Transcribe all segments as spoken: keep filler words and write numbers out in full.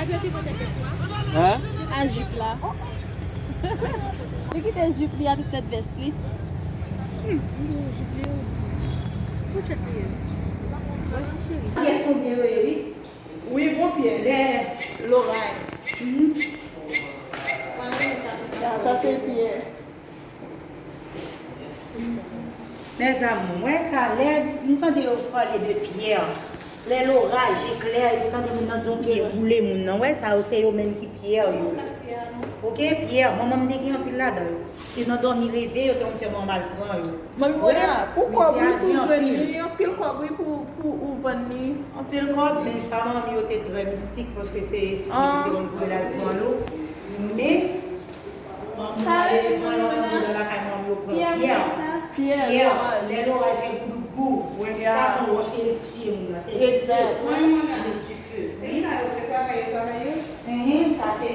Hein? A jip la. Li kite jip li avèk tèt vès li. Hmm, li gen yon jip li. Pou tchèk li ye. Wi, cheri. Pyè tonbe yo ye, wi. Wi, bon pyè. Lè loray. Mhm. Sa, sa se pyè. Mes amours, wè sa, lè nou tande yo pale de pyè, lè loraj eklè, epi tande moun nan di yon pyè boule moun nan, wè sa yo, se yo menm ki pyè yo. Ok, pyè, manman m te gen anpil ladan yo. Se nan dòmi reve yo te konn fè manman m al pran yo. Manmi Mona, pou kòb wi si w jwenn li, anpil kòb wi pou, pou ou vann li. Anpil kòb, men pa manmi yo te trè mistik, paske se espri ki te konn voye l al pran yo. Men, Sa rele manman nan, nan lakay manman yo pran pyè. Pyè, lè loraj fè goudougou, ou wè sa se yon wòch ki tiye moun nan, fè dife. Egzakteman. Fè dife. E sa yo se travay yo travay yo? Enhen, sa se,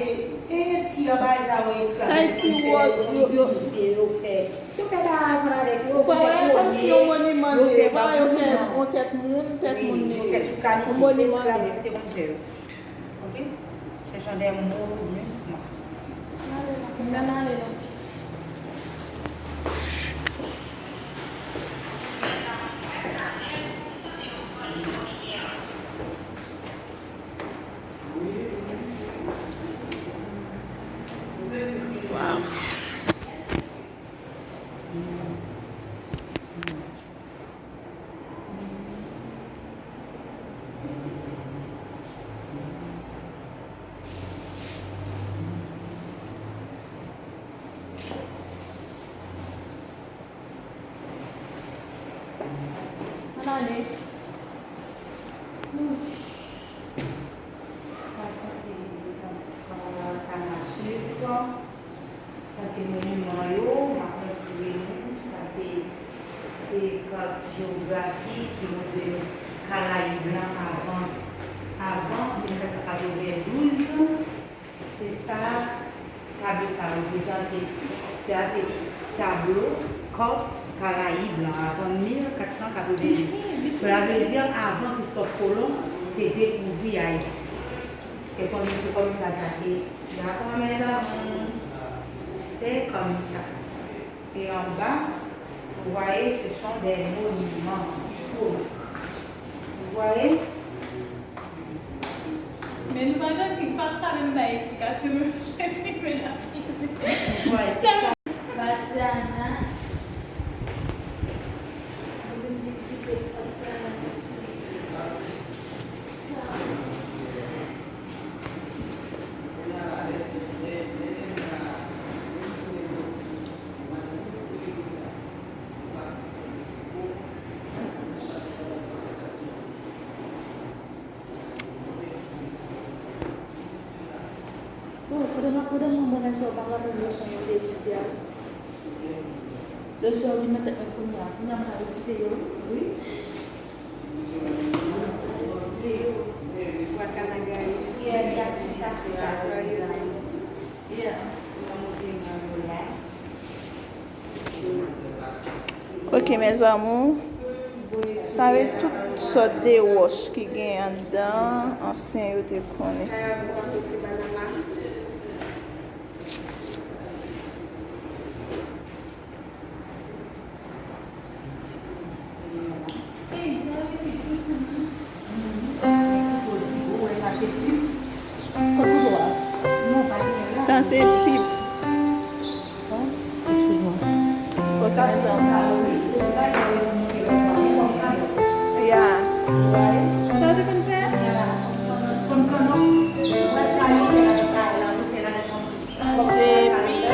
e pyè bagay sa yo esklav yo konn fè, yo konn itilize, yo fè, yo fè bagay ansanm avèk yo, yo fè kòmsi yon moniman li ye, pa yo fè yon tèt moun, tèt moun li ye. Yo fè tout kalite, se esklav yo te konn fè yo. Ok? Chèche yon dèyè mo, non. M nan ale non. Wow. Ann ale. Sa santi vizit an, an, an, an Afrik. Sa se moniman yo, m ap montre nou. Sa se, e, kat jewografik ki montre nou Karayib lan avan, avan mil kat san katrevendouz. Se sa tablo sa reprezante. Sa se tablo kat Karayib lan avan mil kat san katrevendouz. Cela veut dire avan Kristòf Kolon te dekouvri Ayiti. Se konn, se konn sa sa te ye. Dakò, mezanmi? Se konn sa. E anba, vous voyez, ce sont des monuments historiques. Vous voyez? Men nou pa gen ki pa ka menm bay eksplikasyon, men se filme n ap filme. Vous voyez, c'est ça. Badiana. Nou vin vizite Badiana. Oh, pandan m ap, pandan m nan bagay sa yo, pa m raple m leson yo te etidye a. Leson yo vin nan tèt mwen kounye a. Kounye a m ka resite yo, wi. Wakanaga yo. Yeah, yeah, sita, sita. Royal Dance. Yeah. Ok, mes amours. Sa se tout sòt de wòch ki gen anndan, ansyen yo te konnen. Sa se pip. Ok, mezanmi. Yeah. Sa w te konn fè? Sa se pip.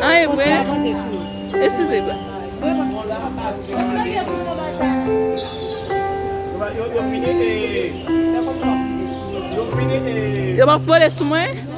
Ay, bwè. Eskize, bwè. Yo p ap vole sou mwen?